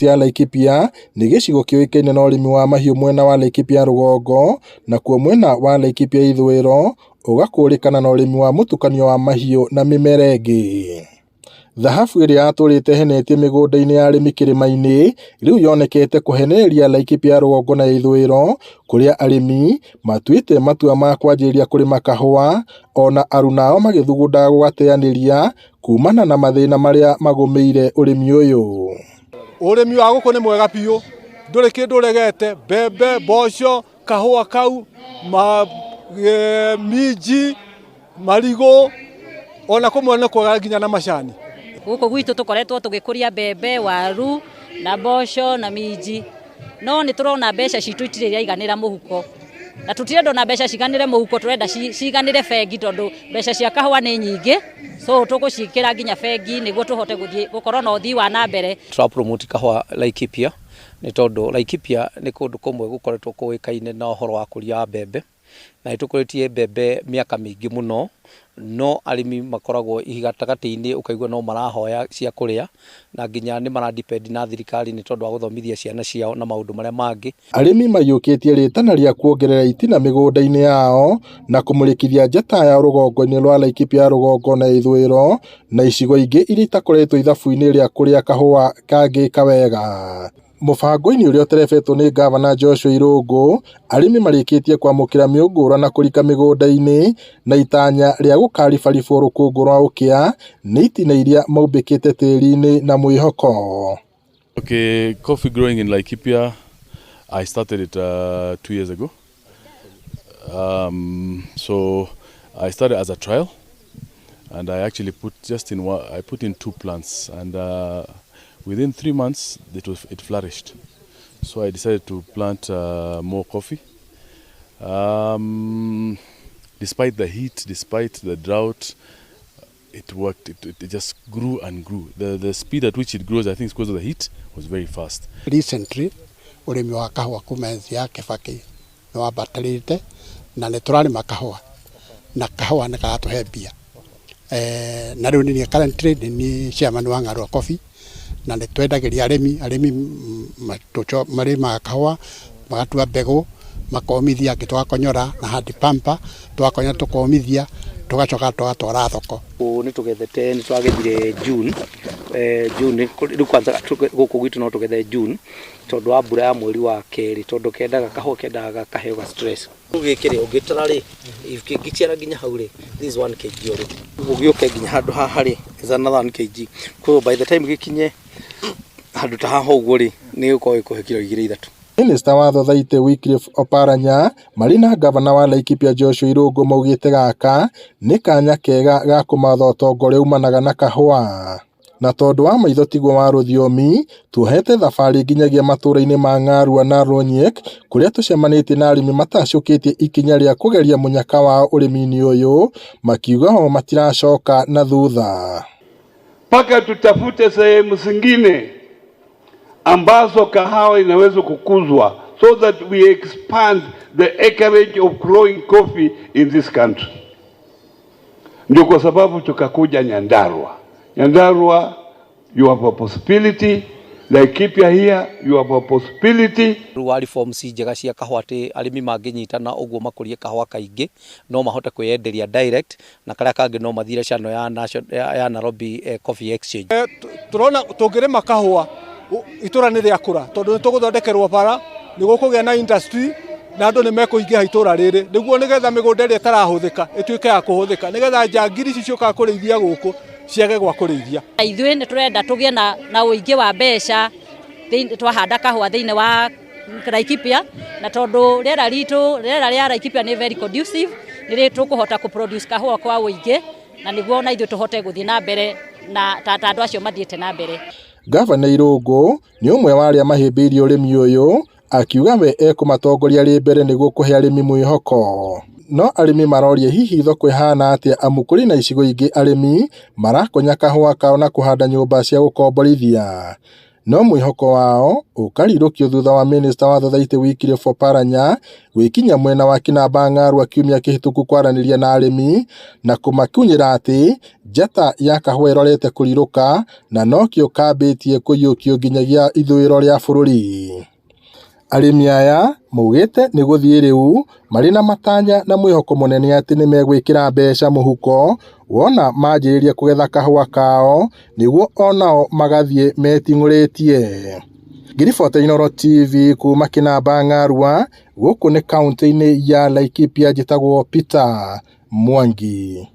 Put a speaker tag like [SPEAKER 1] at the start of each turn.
[SPEAKER 1] Kaunti ya Laikipia nĩ gĩcigo kĩũĩkaine na ũrĩmi wa mahiũ mwena wa Laikipia rũgongo, nakuo mwena wa Laikipia ithũĩro ũgakũrĩkana na ũrĩmi wa mũtukanio wa mahiũ na mĩmera ĩngĩ. Thahabu ĩrĩa yatũrĩte ĩhenetie mĩgũnda-inĩ ya arĩmi kĩrĩma-inĩ rĩu yonekete kũhenereria Laikipia rũgongo na ithũĩro kũrĩa arĩmi matuĩte matua ma kwanjĩrĩria kũrĩma kahũa ona aruna ao magĩthugundaga gũgateanĩria kumana na mathĩna marĩa magũmĩire ũrĩmi ũyũ.
[SPEAKER 2] Ũrĩmi wa gũkũ nĩ mwega biũ, ndũrĩ kĩndũ ũregete, mbembe, mboco, kahũa kau, minji, marigũ, ona kũmwe nĩ kwega nginya na macani.
[SPEAKER 3] Gũkũ gwitũ tũkoretwo tũgĩkũria mbembe, waru na mboco na minji, no nĩ tũrona mbeca citũ itirĩ iraiganĩra mũhuko, na tũtirenda ona mbeca ciganĩre mũhuko, tũrenda ciganĩre bengi tondũ mbeca cia kahũa nĩ nyingĩ, so tũgũciĩkĩra nginya bengi nĩguo tũhote gũthiĩ gũkorwo na ũthii wa na mbere.
[SPEAKER 4] Tũra promote kahũa Laikipia nĩ tondũ Laikipia nĩ kũndũ kũmwe gũkoretwo kũĩkaine na ũhoro wa kũria wa mbembe, na nĩ tũkũrĩtie mbembe mĩaka mĩingĩ mũno, no arĩmi makoragwo gatagatĩ-inĩ ũkaigua no marahoya cia kũrĩa, na nginya nĩ mara depend na thirikari nĩ tondũ wa gũthomithia ciana ciao na maũndũ marĩa mangĩ.
[SPEAKER 1] Arĩmi maiyũkĩtie rĩtana rĩa kuongerera itina mĩgũnda-inĩ yao na kũmũrĩkithia njata yao rũgongo-inĩ rwa Laikipia rũgongo na ithũĩro na icigo ingĩ iria itakoretwo ithabu-inĩ rĩa kũrĩa kahũa kangĩka wega. Mũbango-inĩ ũrĩa ũterebetwo nĩ ngavana Joshua Irũngũ, arĩmi marĩkĩtie kwamũkĩra mĩũngũrwa na kũrika mĩgũnda-inĩ na itanya rĩa gũkaribaribwo rũkũngũ rwa ũkĩa nĩ itina iria maumbĩkĩte tĩri-inĩ na mwĩhoko.
[SPEAKER 5] Okay, coffee growing in Laikipia, I started it 2 years ago. So I started as a trial, and I actually put just in one, I put in two plants, and within 3 months it flourished. So I decided to plant more coffee. Despite the heat, despite the drought, it worked. It just grew and grew. The speed at which it grows, I think, it's because of the heat, was very fast.
[SPEAKER 6] Recently ũrĩmi wa kahũa kuma enzi ya Kibaki nĩ wambatĩrĩte na nĩ tũrarĩma kahũa na kahũa nĩ karatũhe mbia, na rĩu nĩ niĩ currently nĩ niĩ chairman wa Ng'arua Coffee na nĩ twendagĩria arĩmi marĩmaga kahũa magatua mbegũ makomithia, angĩ tũgakonyora na hand pumper, tũgakonyora tũkomithia, tũgacoka tũgatwara thoko.
[SPEAKER 4] Nĩ tũgethete, nĩ twagethire June, June rĩu kwanza gũkũ gwitũ no tũgethe June tondũ wa mbura ya mweri wa kerĩ, tondũ kendaga kahũa kendaga kaheo ga stress. Rĩu gĩkĩ rĩ, ũngĩtara rĩ, kĩngĩciara nginya hau rĩ, this is 1 kg already. Ũgĩũke nginya handũ haha rĩ, is another 1 kg. Koguo by the time gĩkinye handũ ta haha ũguo rĩ, nĩ gĩgũkorwo gĩkũhe kiro igĩrĩ ithatũ.
[SPEAKER 1] Minista wa Thothaitĩ Wycliffe Oparanya marĩ na ngavana wa Laikipia Joshua Irũngũ maugĩte gaka nĩ kanya kega ga kũmatha ũtonga ũrĩa umanaga na kahũa. Na tondũ wa maitho tiguo wa rũthiomi, tuohete thabarĩ nginyagia matũũra-inĩ ma Ng'arua na Rwonyek kũrĩa tũcemanĩtie na arĩmi matacũkĩtie ikinya rĩa kũgeria mũnyaka wao ũrĩmi-inĩ ũyũ, makiuga o matiracoka na thutha.
[SPEAKER 7] Mpaka tutafute sehemu zingine ambazo kahawa inaweza kukuzwa so that we expand the acreage of growing coffee in this country. Ndio kwa sababu tukakuja Nyandarua. Nyandarua, you have a possibility. Laikipia here, you have a possibility.
[SPEAKER 4] Rĩu wa reforms njega cia kahũa atĩ arĩmi mangĩnyitana ũguo makũrie kahũa kaingĩ no mahote kwĩyenderia direct, na karĩa kangĩ no mathire channel ya Nairobi Coffee Exchange.
[SPEAKER 2] Tũrona tũngĩrĩma kahũa itũra nĩ rĩakũra tondũ nĩ tũgũthondekerwo bara, nĩ gũkũgĩa na industry na andũ nĩ mekũingĩha itũra rĩrĩ nĩguo nĩgetha mĩgũnda ĩrĩa ĩtarahũthĩka ĩtuĩke ya kũhũthĩka, nĩgetha njangiri ici ciũkaga kũrĩithia gũkũ ciage gwa kũrĩithia.
[SPEAKER 3] Ithuĩ nĩ tũrenda tũgĩe na ũingĩ wa mbeca twahanda kahũa thĩinĩ wa Laikipia, na tondũ rĩera ritũ, rĩera rĩa Laikipia nĩ very conducive, nĩ tũkũhota kũ produce kahũa kwa ũingĩ na nĩguo na ithuĩ tũhote gũthiĩ na mbere na ta andũ acio mathiĩte na mbere.
[SPEAKER 1] Ngavana Irũngũ nĩ ũmwe wa arĩa mahĩmbĩirie ũrĩmi ũyũ, akiuga we ekũmatongoria arĩ mbere nĩguo kũhe arĩmi mwĩhoko. No arĩmi maroria hihi thoko ĩhana atĩa, amu kũrĩ na icigo ingĩ arĩmi marakonya kahũa kao na kũhanda nyũmba cia gũkomborithia. No mwĩhoko wao ũkarirũkio thutha wa minista wa Thothaitĩ Wycliffe Oparanya gwĩkinyia mwena wa Kinamba Ng'arua kiumia kĩhĩtũku kwaranĩria na arĩmi na kũmakinyĩra atĩ njata ya kahũa ĩrorete kũrirũka na nokĩo kambĩtie kũiyũkio nginyagia ithũĩro rĩa bũrũri. Arĩmi aya maugĩte nĩ gũthiĩ rĩu marĩ na matanya na mwĩhoko mũnene atĩ nĩmegwĩkĩra mbeca mũhuko wona manjĩrĩria kũgetha kahũa kao nĩguo onao magathiĩ meting'ũrĩtie. Ngĩribota Inooro TV kuma Kinamba Ng'arua, gũkũ nĩ kaũntĩ-inĩ ya Laikipia, njĩtagwo Peter Mwangi.